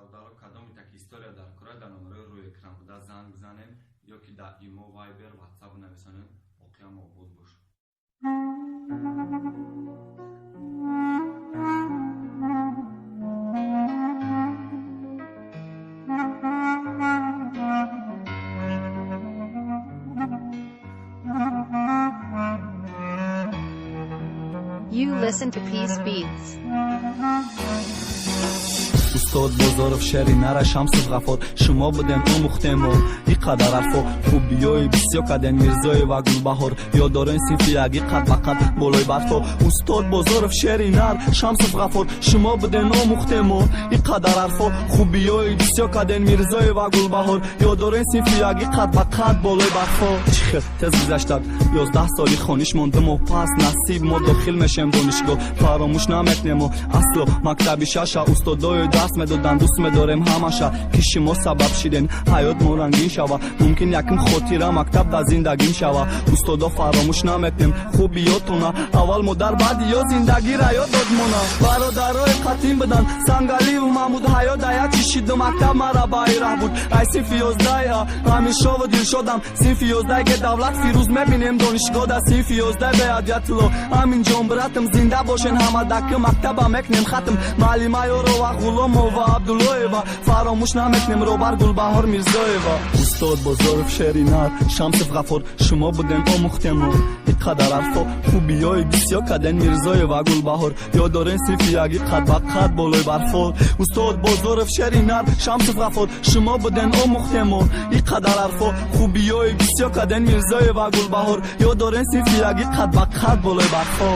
Бародаро, кадоме таки история дар кора, дар номерои рӯи экран буда занг бизанем ё ки дар Имо, Вайбер, Ватсап нависонем. Воқеан обод бош. You listen to Peace Beats. Устод Бозоров, шери нара, Шамсов Ғафор, шумо будем, омӯхтему и қадар ҳарфо, хубиёи бисёр кардем, Мирзоева Гулбаҳор, ёд дорем синфи яги қад ба қад болои барфо. Устод Бозоров, шери нар, Шамсов Ғафор, шумо будем, омӯхтему и қадар ҳарфо, хубиёи бисёр кардем, Мирзоева Гулбаҳор, ёд дорем синфи яги қад ба қад болои барфо. Чӣ хел тез гузаштад 11 соли хониш мондиму пас насиб мо дохил мешем донишгоҳ, фаромӯш намекунему асло мактаби шаша. Устодои дарс медодан, дӯст медорем ҳамаша, ки шумо сабаб шиден ҳаёт мо рангин шава. Мумкин якум хотира мактаб дар зиндагим шава. Устодо, фаромӯш намекунем хубиётона, аввал модар, баъди ё зиндагира ёд дод мона. Бародарои қатим будан Сангаливу Маҳмуд, ҳаёт дая чишиду мактаб мара байраҳ буд. Ай синфи 11 Ҳамишову Дилшодам, синфи 11 ге Давлат Фирӯз, мебинем донишгоҳ да синфи 11 беадиятулло Аминҷон, братым, зинда бошен ҳама, даки мактаба мекунем хатм. Маълима Ёрова, Ғуломова, Абдуллоева, фаромӯш намекунем робар Гулбаҳор Мирзоева. Устод Бозоров, шеринар, Шамсов Ғафор, шумо будем, омӯхтему и қадар ҳарфо, хубиёи бисёр карден, Мирзоева Гулбаҳор, ёд дорем синфи яги қад ба қад болои барфо. Устод Бозоров, шеринар, Шамсов Ғафор, шумо будем, омӯхтему и қадар ҳарфо, хубиёи бисёр карден, Мирзоева Гулбаҳор, ёд дорем синфи яги қад ба қад болои барфо.